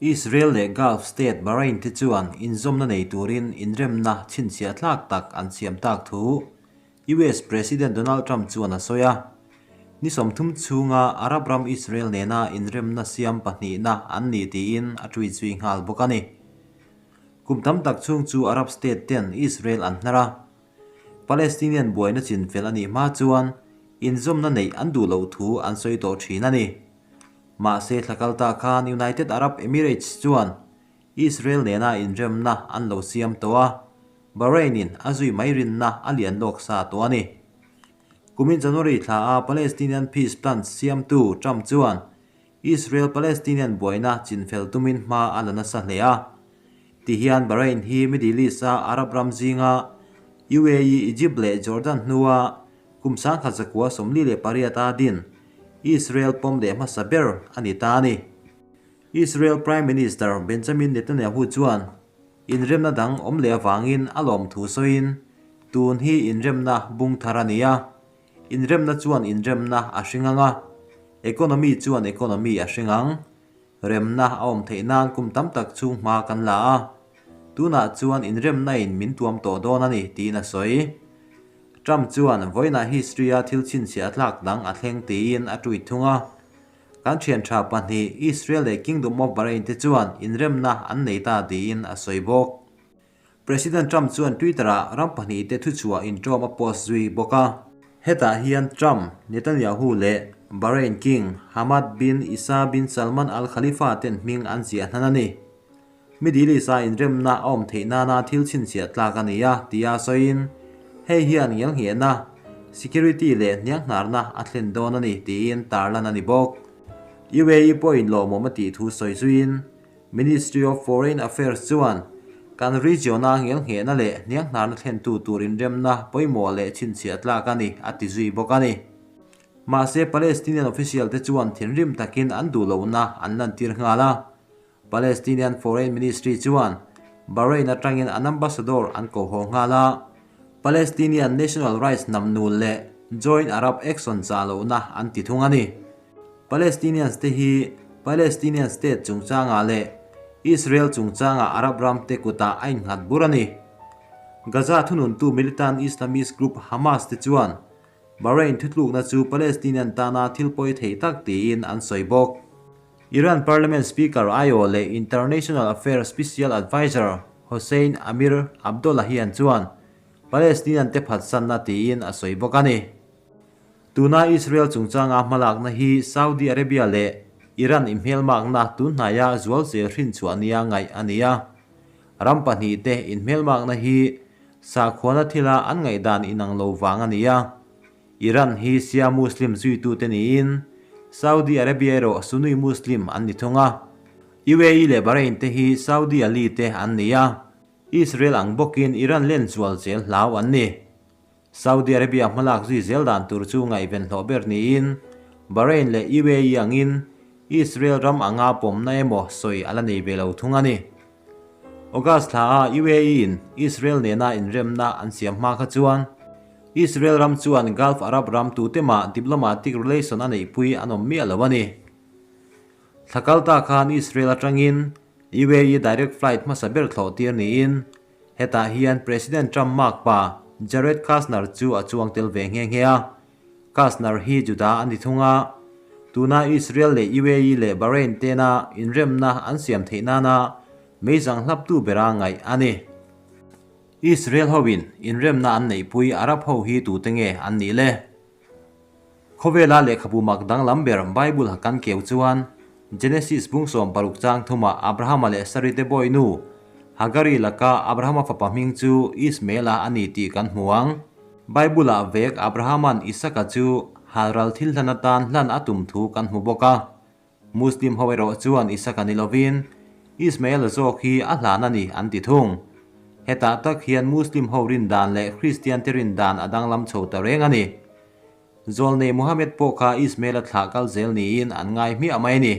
Israel leh Gulf state Bahrain te chuan inzawmna nei turin inremna chhinchhiah tlak tak an siam tak thu US President Donald Trump chuan a sawi a. Ni 30 chhunga Arab ram Israel nena inremna siam pahnihna an ni tiin a tweet zui nghal bawk a ni. Kum tam tak chhung chu Arab state ten Israel an hnar a. Palestinian buaina chinfel a nih hma chuan inzawmna neih an duh loh thu an sawi tawh thin a ni. Mahse thla kal ta khan United Arab Emirates chuan Israel nena inremna an lo siam tawh a, Bahrain in a zui mai rinna a lian lawk sa tawh a ni. Kumin January thla a Palestinian Peace Plan siamtu Trump chuan Israel-Palestinian buaina chinfel tumin hma a la nasa hle a. Tihian Bahrain hi Middle East-a Arab ram zinga UAE, Egypt leh Jordan hnua kum 1948 a din Israel pawm leh hmasa ber a ni ta a ni. Israel Prime Minister Benjamin Netanyahu chuan inremna dang awm leh avangin a lawmthu sawiin, Tun hi inremna bung thar a ni a, Inremna chuan inremna a hring ang a, economy chuan economy a hring ang. Remna a awm theih nan kum tam tak chhung hma kan la a, tunah chuan inremna in min tuam tawh dawn a ni, tiin a sawi. Trump chuan vawiinah history-a thil chhinchhiah tlak dang a thleng tiin a tweet thung a. Kan thian tha pahnih Israel leh Kingdom of Bahrain te chuan inremna an nei ta tiin a sawi bawk. President Trump chuan Twitter-ah ram pahnihte thuchhuah inṭawm a post zui bawk a. Hetah hian Trump, Netanyahu leh Bahrain King Hamad bin Isa bin Salman Al Khalifa ten hming an ziah hnan a ni. Middle East-a inremna a awm theih nana thil chhinchhiah tlak a ni a, tia sawiin, hei hian ngelnghehna, security leh hnianghnarna a thlen dawn a ni, tiin tarlan a ni bawk. UAE pawhin lawmawm a tih thu sawi zuiin, Ministry of Foreign Affairs chuan kan region-a ngelnghehna leh hnianghnarna thlentu tur inremna pawimawh leh chhinchhiah tlak a ni, a ti zui bawk a ni. Mahse, Palestinian official te chuan thinrim takin an duh lohna an lantir nghal a. Palestinian Foreign Ministry chuan Bahrain atangin an ambassador an ko haw nghal a. Palestinian National Rights namnul leh Joint Arab Action chah lohna an ti thung a ni. Palestinians te hi Palestinian state chungchangah leh Israel chungchangah Arab ram te kutah a innghat bur a ni. Gaza thununtu militant Islamist group Hamas te chuan Bahrain thutlukna chu Palestinian tana thil pawi thei tak tiin an sawi bawk. Iran Parliament Speaker aiawh leh International Affairs Special Adviser Hossein Amir Abdollahian chuan Palestinian te phatsanna tiin a sawi bawk a ni. Tuna Israel chungchanga hmalakna hi Saudi Arabia leh Iran inhmelmakna tunhnaia zual zel hrinchhuah nia ngaih a ni a. Ram pahnihte inhmelmakna hi sakhuana thila an ngaihdan inang lo vang a ni a. Iran hi Shia Muslim zuitute niin Saudi Arabia erawh Sunni Muslim an ni thung a. UAE leh Bahrain te hi Saudi Ali te an ni a. Israel ang bawkin Iran len zual zel hlau an ni. Saudi Arabia hmalak zui zel dan tur chu ngaihven hlawh ber niin Bahrain leh UAE angin Israel ram anga pawmna emaw sawi a la nei ve lo thung a ni. August thla ah UAE in Israel nena inremna an siam hma kha chuan Israel ram chuan Gulf Arab ram tute mah diplomatic relation a neihpui an awm miah lo a ni. Thla kal ta khan Israel atangin UAE direct flight hmasa ber thlawh tir niin Hetah hian President Trump mark pa Jared Kushner chu a chuang tel ve nghe nghe a. Kushner hi Juda a ni thung a, tuna Israel leh UAE leh Bahrain tena inremna an siam theih nana meizang hlaptu bera ngaih a ni. Israel hoin inremna an neihpui Arab ho hi tute nge an nih le? Khawvela lehkhabu mak danglam ber Bible ha kan keu chuan Genesis bung 60 chang thumah Abrahama leh Sarite bawihnu Hagari laka Abrahama fapa hming chu Ismaela a ni tih kan hmu ang. Bible-ah vek Abrahama'n Isaka chu halral thil hlan atan hlan a tum thu kan hmu bawk a. Muslim ho erawh chuan Isaka ni lovin Ismaela zawk hi a hlan a ni an ti thung. Hetah tak hian Muslim ho rin dan leh Kristian te rin dan a danglam chho ta reng a ni. Zawlnei Muhammad pawh kha Ismael a thlah kal zel niin an ngai hmiah mai a ni.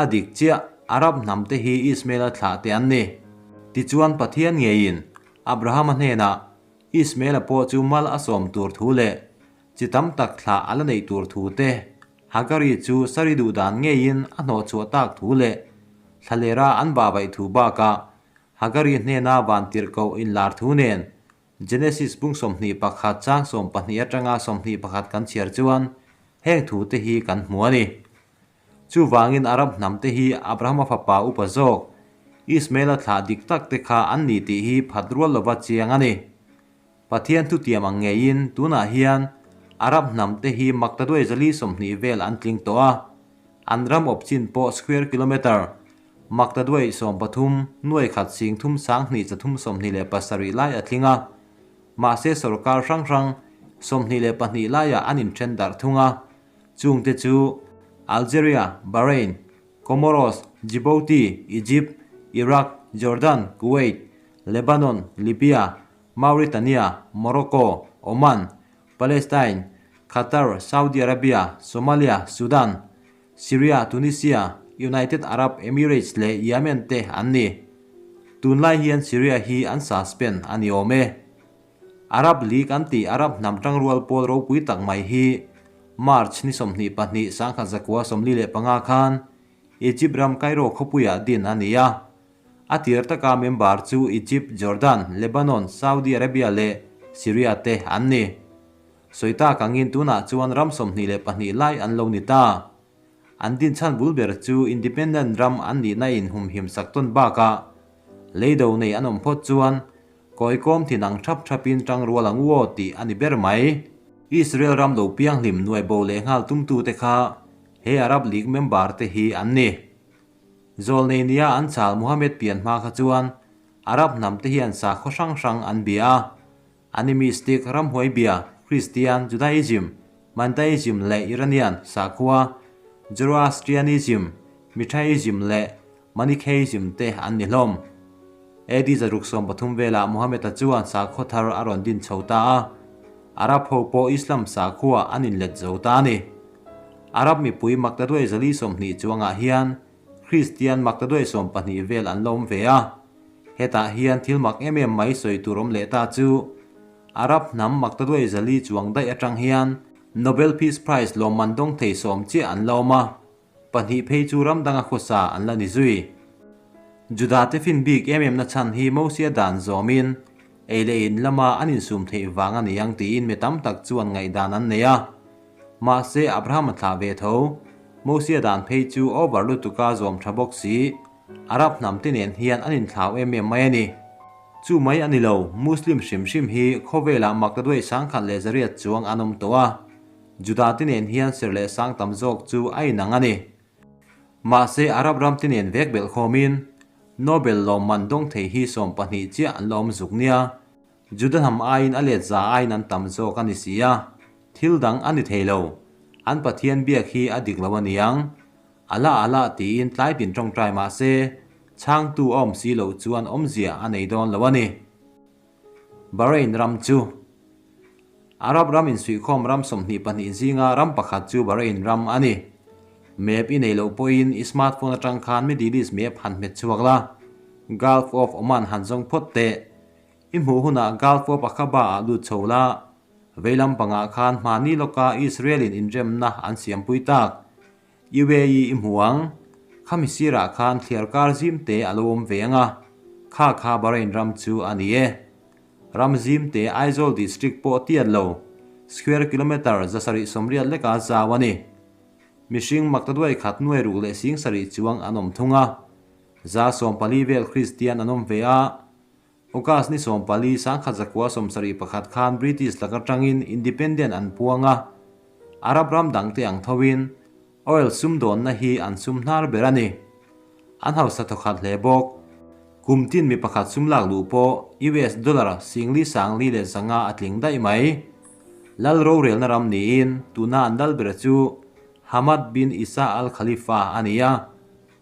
A dik chiah, Arab hnam te hi Ismael a thlah te an ni. Tichuan Pathian ngeiin Abrahama hnenah Ismael-a pawh chu mal a sawm tur thu leh chi tam tak thlah a la neih tur thu te, Hagari chu Sari duh dan ngeiin a hnawhchhuah tak thu leh. Thlalera an vahvaih thu bakah Hagari hnena vantirhkoh inlar thu nen Genesis bung 21 chang 12 atanga 21 kan chhiar chuan heng thu te hi kan hmu a ni. Chuvangin Arab hnam te hi Abrahama fapa upa zawk Ismaela thlah dik tak te kha an ni tih hi phat rual lova chiang a ni. Pathian thutiam ang ngeiin tunah hian Arab hnam te hi maktaduai zali 20 vel an tling tawh a, an ram awp chin pawh square kilometre maktaduai 13 nuai khat sing thum sang hnih chathum 27 lai a tling a, mahse sorkar hrang hrang 22 laiah an inthen darh thung a, chungte chu Algeria, Bahrain, Comoros, Djibouti, Egypt, Iraq, Jordan, Kuwait, Lebanon, Libya, Mauritania, Morocco, Oman, Palestine, Qatar, Saudi Arabia, Somalia, Sudan, Syria, Tunisia, United Arab Emirates leh Yemen te an ni. Tunlai hian Syria hi an suspend a ni awm e. Arab League an tih Arab hnam tangrual pawl ropui tak mai hi March ni 22 1945 khan Egypt ram Cairo khawpuiah din a ni a. A tir taka member chu Egypt, Jordan, Lebanon, Saudi Arabia leh Syria te an ni. Sawi tak angin tunah chuan ram 22 lai an lo ni ta. An dinchhan bul ber chu independent ram an nihna in humhim sak tawn bakah leido nei an awm phawt chuan kawikawm thin ang thap thapin tangrual ang u aw tih a ni ber mai. Israel ram lo pianghlim nuai bo leh nghal tumtute kha he Arab League member te hi an ni. Zawlnei nia an chal Muhammad pian hma kha chuan Arab hnam te hian sakhaw hrang hrang an bia a, Animistic, ramhuai bia, Kristian, Judaism, Mandaism leh Iranian sakhua, Zoroastrianism, Mithraism leh Manichaeism te an ni hlawm. AD 630 velah Muhammad-a chuan sakhaw thar a rawn din chho ta a, Arab ho pawh Islam sakhua an inlet zo ta a ni. Arab mipui maktaduai 420 chuangah hian Kristian maktaduai 12 vel an la awm ve a. Hetah hian thil mak em em mai sawi tur awm leh ta chu Arab hnam maktaduai 400 chuang daih atang hian Nobel Peace Prize lawmman dawng thei 10 chiah an la awm a, pahnih phei chu ram danga khawsa an la ni zui. Juda te fin bik em em na chhan hi Mosia dan zawmin ei leh in lama an insum theih vang a ni ang tiin mi tam tak chuan ngaihdan an nei a. Mahse Abraham a thlah ve tho. Mosia dan phei chu over lutuka zawm tha bawk si. Arab hnam te nen hian an inthlau em em mai a ni. Chu mai a ni lo, Muslim hrim hrim hi khawvelah maktaduai 1100 chuang an awm tawh a. Juda te nen hian serh leh sang tam zawk chu a inang a ni. Mahse Arab ram te nen vek belh khawmin Nobel lawmman dawng thei hi 12 chiah an la awm zuk nia. Juda hnam aiin a let za aiin an tam zawk a ni si a, thil dang a ni thei lo. An Pathian biak hi a dik lo a niang. Allah Allah tiin tlai tin tawngtai mah se, chhangtu a awm si loh chuan awmzia a nei dawn lo a ni. Bahrain ram chu Arab ram insuihkhawm ram 22 zinga ram pakhat chu Bahrain ram a ni. Map i nei loh pawhin i smartphone atang khan Middle East map han hmet chhuak la, Gulf of Oman han zawng phawt teh. I hmuh hunah Gulf of Aqaba ah lut chho la, vei lam pangah khan hmani lawka Israel in inremna an siampui tak. UAE i hmu ang, khami sirah khan thliar kar zim te a lo awm ve ang a, kha kha Bahrain ram chu a ni e. Ram zim te Aizawl district pawh tiat lo, square kilometre 780 leka zau a ni. Mihring maktaduai khat nuai ruk leh sing sarih chuang an awm thung a, 14% vel Kristian an awm ve a, August ni 14 1971 khan British laka tangin independent an puang a, Arab ram dang te ang thoin oil sumdawnna hi an sum hnar ber a ni. An hausa thawkhat hle bawk. Kum tin mi pakhat sum lak luh pawh US dollar singli sangli leh zanga a tling daih mai. Lal rorelna ram niin tuna an lal ber chu Hamad bin Isa Al Khalifa a ni a,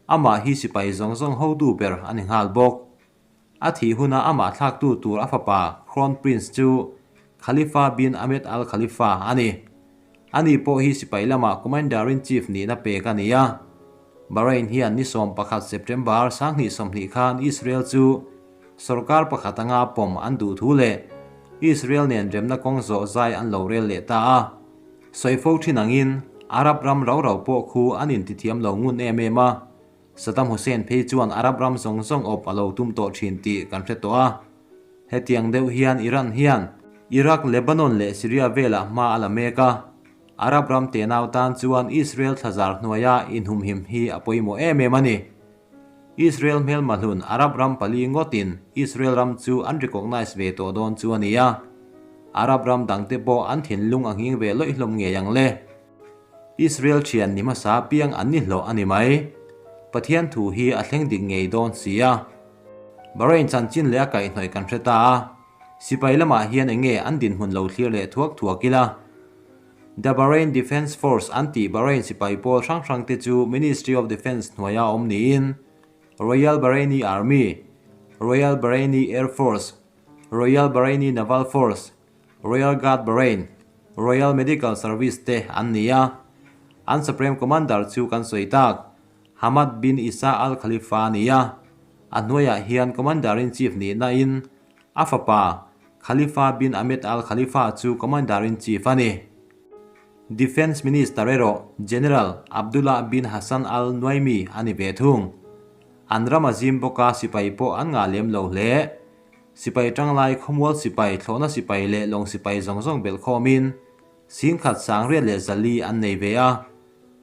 amah hi sipai zawng zawng hotu ber a ni nghal bawk. A thih huna amah thlaktu tur a fapa Crown Prince chu Khalifa bin Ahmed Al Khalifa a ni. Ani pawh hi sipai lamah Commander-in-Chief nihna pek a ni a. Bahrain hian ni 11 September 2020 khan Israel chu sorkar pakhat anga pawm an duh thu leh Israel nen remna kawng zawh zai an lo rel leh ta a. Sawi fo thin angin Arab ram rau rau pawh khu an intithiam lo ngun em em a. Saddam Hussein phei chuan Arab ram zawng zawng awp a lo tum tawh thin tih kan hre tawh a. Hetiang deuh hian Iran hian Iraq, Lebanon leh Syria velah hma a la mek a. Arab ram tenau tan chuan Israel thlazar hnuaia inhumhim hi a pawimawh em em a ni. Israel hmelma hlun Arab ram pali ngawtin Israel ram chu an recognise ve tawh dawn chu a ni a. Arab ram dangte pawh an thinlung a nghing ve lawih hlawm ngei ang le. Israel thian ni hmasa piang an ni hlawh a ni mai. Pathian thu hi a thleng dik ngei dawn si a. Bahrain chanchin leh a kaihhnawih kan hre ta a, sipai lamah hian eng nge an dinhmun lo thlir leh thuak thuak ila. The Bahrain Defence Force an tih Bahrain sipai pawl hrang hrang te chu Ministry of Defence hnuaia awm niin Royal Bahraini Army, Royal Bahraini Air Force, Royal Bahraini Naval Force, Royal Guard Bahrain, Royal Medical Service te an ni a. An Supreme Commander chu kan sawi tak, Hamad bin Isa Al Khalifa a ni a. A hnuaiah hian Commander-in-Chief nihna in a fapa Khalifa bin Ahmed Al Khalifa chu Commander-in-Chief a ni. Defence Minister erawh General Abdullah bin Hassan Al Nuaimi a ni ve thung. An ram a zim bawk a sipai pawh an ngah lem lo hle. Sipai tanglai, khawmual sipai, thlawhna sipai leh lawng sipai zawng zawng belh khawmin singkhat sangriat leh zali an nei ve a.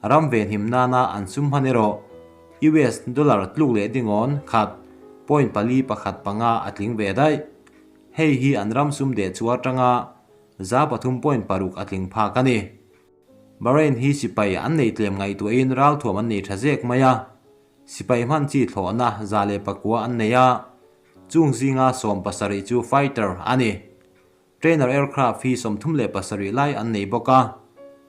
Ram venhim nana an sum hman erawh US dollar tluk leh dingawn khat point pali pakhat panga a tling ve daih. Hei hi an ram sum deh chu atanga 3 point paruk a tling phak a ni. Bahrain hi sipai an nei tlem ngaihtuahin ralthuam an nei tha zek mai a. Sipai hman chi thlawhna 109 an nei a. Chung zinga 17 chu fighter a ni. Trainer aircraft hi 37 lai an nei bawk a,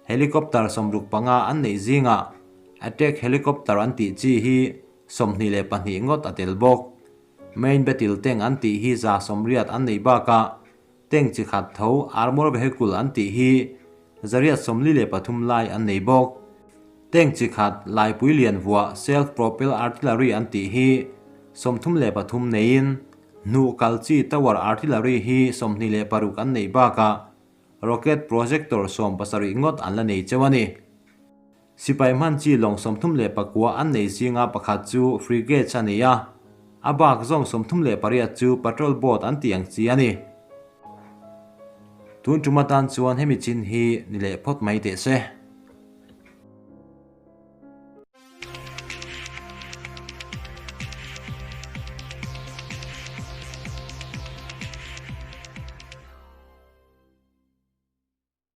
helicopter 65 an neih zingah attack helicopter an tih chi hi 22 ngawt a tel bawk. Main battle tank an tih hi 180 an neih bakah tank chi khat tho armour vehicle an tih hi 843 lai an nei bawk. Tank chi khat laipui lian vuah self propel artillery an tih hi 33 neiin hnuh kal chi tower artillery hi 26 an neih bakah rocket projector 17 ngawt an la nei cheu a ni. Sipai hman chi lawng 39 an nei zinga pakhat chu frigates a ni a, a bak zawng 38 chu patrol boat an tih ang chi a ni. Tun tum atan chuan hemi chin hi ni leh phawt mai teh se.